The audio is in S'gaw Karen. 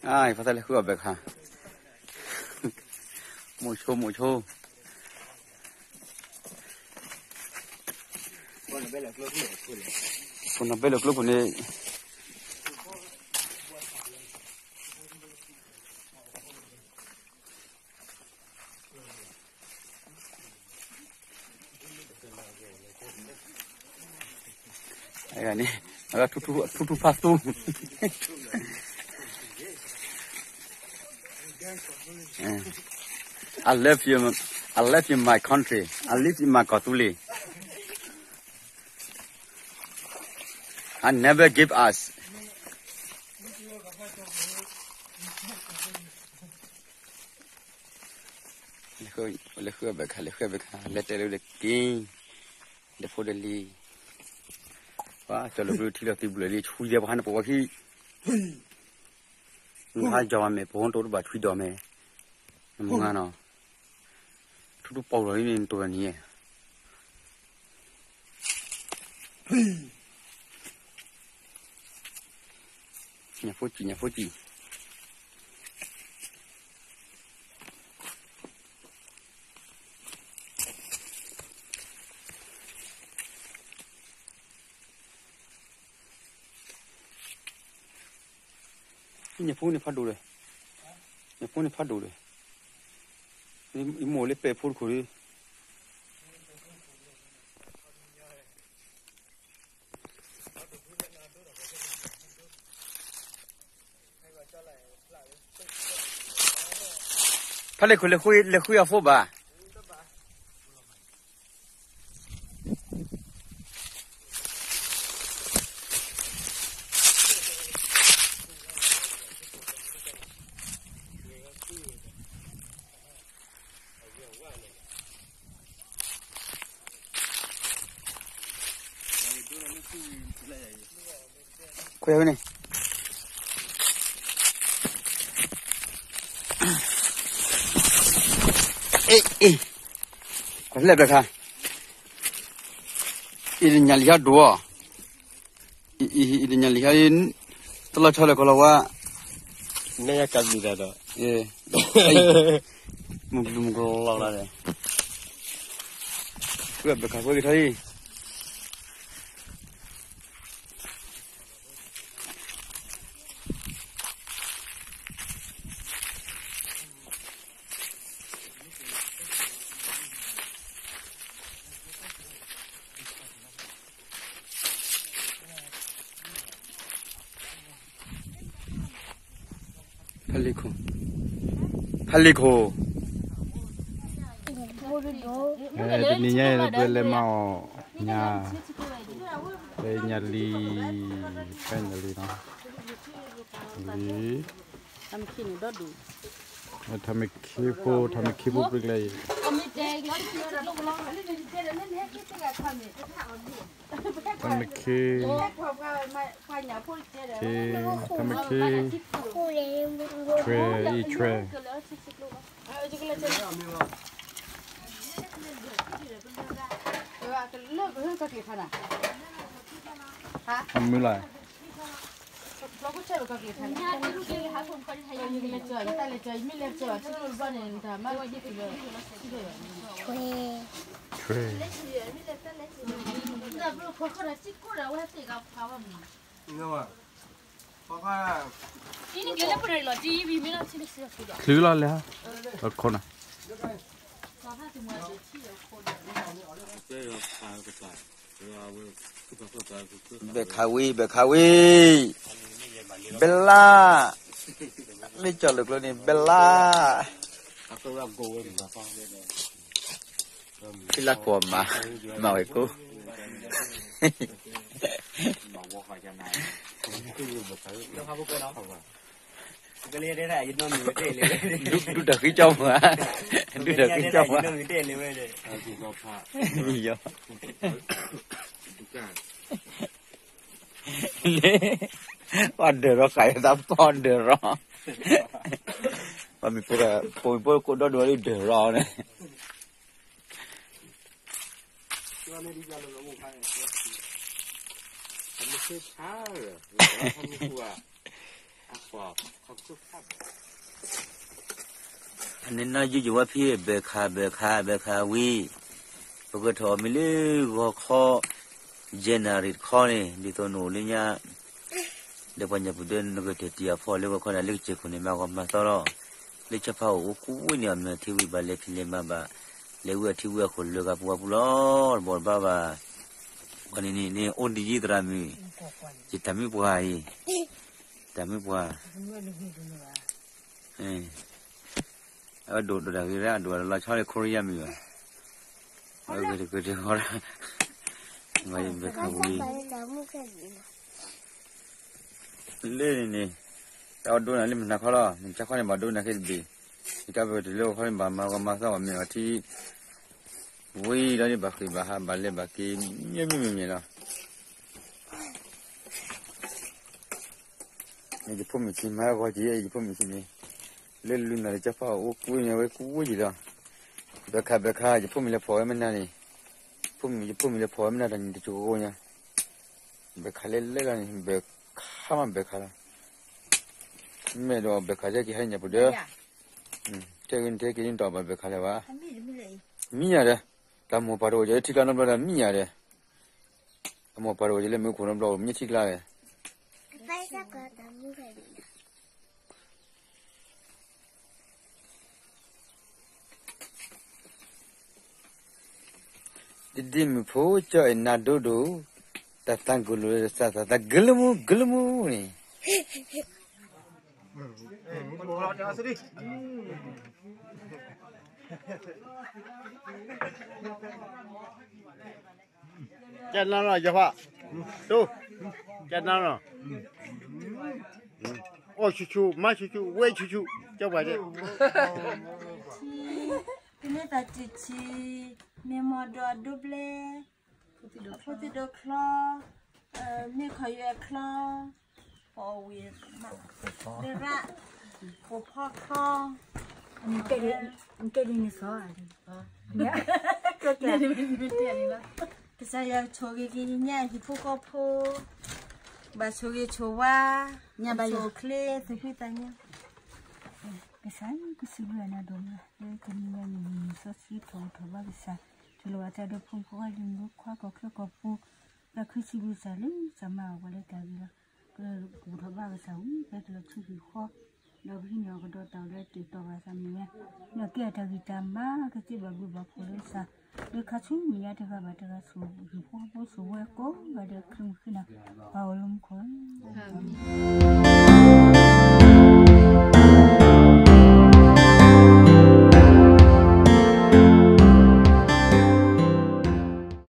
အါ ယဖါသၣ်လဲၤဃုအီၣ်ဘဲခါ, မိၢ်ဆိ မိၢ်ဆိ, ဖိနၢ်ဘဲလၢကျိခိၣ်န့ၣ် န့ၣ် ထူထူဖးသူ I love you, I love you, my country. I live in my ကီၢ်သူလ့ၤ. I never give us. လဲၤဃုဘဲခါ လဲၤဃုဘဲခါ လဲၤတဲလၢက့ၤ ဒီးဖိဒီးလံၤ ပှၤကၠီၤလၢပထံလီၤသံဘျၢၣ်လံ ဆွံဒဲးပှၤဟါန့ၣ်ပဝဲခံ နဟါကၠီၤမ့ၢ် ပဟိတိတဘၣ်ဆွံဒီးမ့ၢ် နမုၢ်ငါနီၤ ထူထူပီၢ်လီၤန့ၣ် နတိၢ်ဒီးနံၤ ညၣ်ဖိစံၣ် ညၣ်ဖိစံၣ် ညၣ်ဖိန့ၣ်ဖးဒိၣ်ဒီး ညၣ်ဖိန့ၣ်ဖးဒိၣ်ဒီး ယမိၢ်လၢပဲာ်ဖိတခိၣ်ဒီး ဖဲလဲၣ်ခိၣ်လဲၤဃုအဖိဘၣ် ခွဲဝဲန့ၣ် အ့ အ့ ကွၢ်ဖျဲၣ်ဘျဲၣ်ခါ အံၤတညၣ်လံၤဟါဒိၣ်အီၤ အံၤ အံၤတညၣ်လံၤဟါ တလီၤဆီလၢကီၢ်လီၤဝါ မ့ၢ်ယကဘျုးတၢ်ဒီး မုၢ်ဘျုးမုၢ်ကလီၤလီၤဒီး ကွၢ်ဘျဲၣ်ခါဖိကထီအံၤ ဖဲလ့ခိၣ် ဖဲလ့ခိၣ် တနံၤညါအံၤ ပလဲၤမၤအီၣ်ညၣ် ဖဲညၣ်လံၤ ဖဲညၣ်လံၤနီၤ လံၤ ထးမ့ၢ်ခံဖိ ထးမ့ၢ်ခံဖိပှဲၤကျဲအံၤ ထးမ့ၢ်ခံ ထးမ့ၢ်ခံ ဆွဲ အံၤဆွဲ မုၢ်လၢ် ဆွဲ ချုးလီၤလဲၤဟါ လီၤခိၣ်နၤ ဘဲခးဝံၤ ဘဲခးဝံၤ ဘဲလၢ် လၢကၠီၤလၢကျိန့ၣ် ဘဲလၢ် ဖံလၢကွီၢ်မၤ မၤဝဲကိး ဒူၣ်တၢ်ဃံကၠီမး ဒူၣ်တၢ်ဃံကၠီမး ယီၤ ပှၤဒၢးရီဃာ်ယသးပှၤဒၢးရီ ပှၤမ့ၢ်ဖိ ပှၤမ့ၢ်ဖိကိးဒီဒိၣ်ဒၢးရီန့ၣ် မ့ၢ်ဆါ အန့ၣ်နီၢ်ယုၢ်ယဝဲဖံ ဘဲၣ်ခး ဘဲၣ်ခး ဘဲၣ်ခးဝံၤ, ပကထီၣ်အီၤမ့ၢ်လၢဂီၤခီ ယဲၢ်နၣ်ရံၣ်တခီန့ၣ် ဒ်သိးနအိၣ်လၢညါ ဒီးပှၤညၣ်ပူၤဒၢ နကတၢၢ်တံၢ်အဖီလၢဂီၤခီန့ၣ် လၢကစၢၢ်ခိၣ်န့ၣ် မၤဂီၤမၤသီလီၤ. လၢဆၢဖးအိၣ်အိၣ်ကူဝံၤန့ၣ် အမ့ၢ်အထံဝံၤဘၣ်လဲၤဖံးလဲၤမၤဘၣ်, လဲၤဝံၤအထံဝံၤအခိၣ်လၢဂၤပူၤဝါပူၤလီၤ တဘီတဘၣ်ဘၣ်. ပှၤန့ၣ်န့ၣ် အိၣ်ဒ်ယံသရၣ်မုၣ်, ယတၢ်မုၢ်ပှၢ်အံၤ, တၢ်မုၢ်ပှၢ် အဒိၣ်ဒိၣ်တၢ်ဂ့ၤရၣ် အဒိၣ်လီၤဆီလၢခိရံယါမုၢ်ဘၣ်, အဂ့ၢ်တက့ၢ်တဂီၢ်, မ့ၢ်ယဘဲၣ်ခးဝံၤ လၢန့ၣ်န့ၣ်, တၢ်အီၣ်ဒိနၤလၢမုၢ်နၤခီလီၤ, မုၢ်ဆါခီန့ၣ် ဘၣ်ဒိနၤခဲတဘ့ၣ်, ယတၢ်ပကတုၤလၢဂီၤခီန့ၣ် ဘၣ်မၤဂီၤမၤသီအီၤမ့ၢ်အီၤထံ ဝံၤဒီးန့ၣ် ဘၣ်ဃ့ၢ်ဘၣ်ဟးဘၣ်လဲၤဘၣ်က့ၤ မ့ၢ်မ့ၢ်မ့ၢ်မ့ၢ်လီၤ. ယဖိမုၣ်ဆံးမၤဂီၤက့ၤ ယဖိမုၣ်ဆံးန့ၣ်, လၢလူၤနၤလၢကၠီဖးအိၣ်ကူန့ၣ် အဝဲကူဝဲယံၤလီၤ. ဘဲၣ်ခးဘဲၣ်ခး ယဖိမုၣ်လဲၤဖီၣ်ဝဲမနၤန့ၣ်, ယဖိမုၣ်ယဖိမုၣ်လဲၤဖီၣ်ဝဲမနၤတၢ်နံၤတစိၤကိးညါ, ဘဲၣ်ခးလဲၤလဲၤလီၤန့ၣ် ဘဲၣ်ခးမးဘဲၣ်ခးလီၤ. မ့ၢ်ဒီးဘဲၣ်ခးကဲက့ၤဟဲညၣ်ပူၤဒၢ, ထဲဂ့ၤန့ၣ်ထဲက့ၤန့ၣ်တီၢ်ဘၣ်ဘဲၣ်ခးလၢၤဘၣ်, မံညါဒီး, တၢ်မိၢ်ပၢ်တအိၣ်က့ၤလၢထံကျါနီတဘျီဒီးမံညါဒီး, အမိၢ်ပၢ်တအိၣ်က့ၤလၢမ့ၣ်အူခိၣ်နီတဘျီအိၣ်မံထံကျါဒီး ဒ်ဒ့မုၣ်ဖိကၠီအဲၣ်နၤဒိဒိၣ်, တၢ်သးဂုာ်လိာ်သးသးဂုာ်လၢမူဂုာ်လၢမူန့ၣ် ကနၣ်နီၤ ယဖး, တိ, ကနၣ်နီၤ, အီၣ်ဆူၣ်ဆူၣ် မၤဆူၣ်ဆူၣ် ဝဲဆူၣ်ဆူၣ် ကၠီပှၤကဲ, တမ့ၢ်သးတထံ, မ့ၢ်မီၢ်ဒီးအဒိဘျဲ, ဖိသံဒိးချီ, မ့ၢ်ခီယွဲချီ, ပဝံၤ, လၢရၣ်, ပိာ်ဖီချီ, ကဲဒ်န့ၣ်စီ, ကစၢ်ယွၤဆိၣ်ဂ့ၤက့ၤညါဟံၣ်ဖိဃီဖိ, ဘၣ်ဆိၣ်ဂ့ၤဆိၣ်ဝါ, ဆိၣ်ချ့ သုးဖှံသးညီ ကစၢ် ကစံးဘျုးနၤဒိၣ်မး လၢတနံၤညါန့ၣ် မုၢ်စီဆှံထီၣ်ထီၣ်ဘၣ်ကစၢ်, ဆိၣ်လီၤဘၣ်တၢ်ဒီးဖိမုၣ်ဖိခွါဒ်မုၢ်ခွါကီၢ်ချၢကီၢ်ပူၤ, သးခုစံးဘျုးကစၢ်လၢကစၢ်မၤအီၣ်ပှၤလၢတၢ်ဂ့ၤလီၤ. ကအိၣ်ထီၣ်ဘၣ်ကစၢ်ဝံၤ ဖဲကလီၤဆူဟံၣ်ဃီ, ဒီးပဟံးန့ၢ်အီၤကဒီးတၢ်လၢတၢ်တီၢ်ဘၣ်သးမ့ၢ်ဝဲ, ဒီးကဲအတၢ်ဂံၢ်တၢ်ဘါ ကသ့ဘၣ်ဘျုးဘၣ်ဖှိၣ်လၢကစၢ်, လၢခါဆူညါတဂၤဘၣ်တဂၤ ဆိၣ်ဂ့ၤဖိဖိ ဆိၣ်ဝဲကိးဂၤဒဲး ခရံာ်မုၢ်ဃ့နၤ, ပၢ်အိၣ်လၢမူခိၣ်ဧၢ.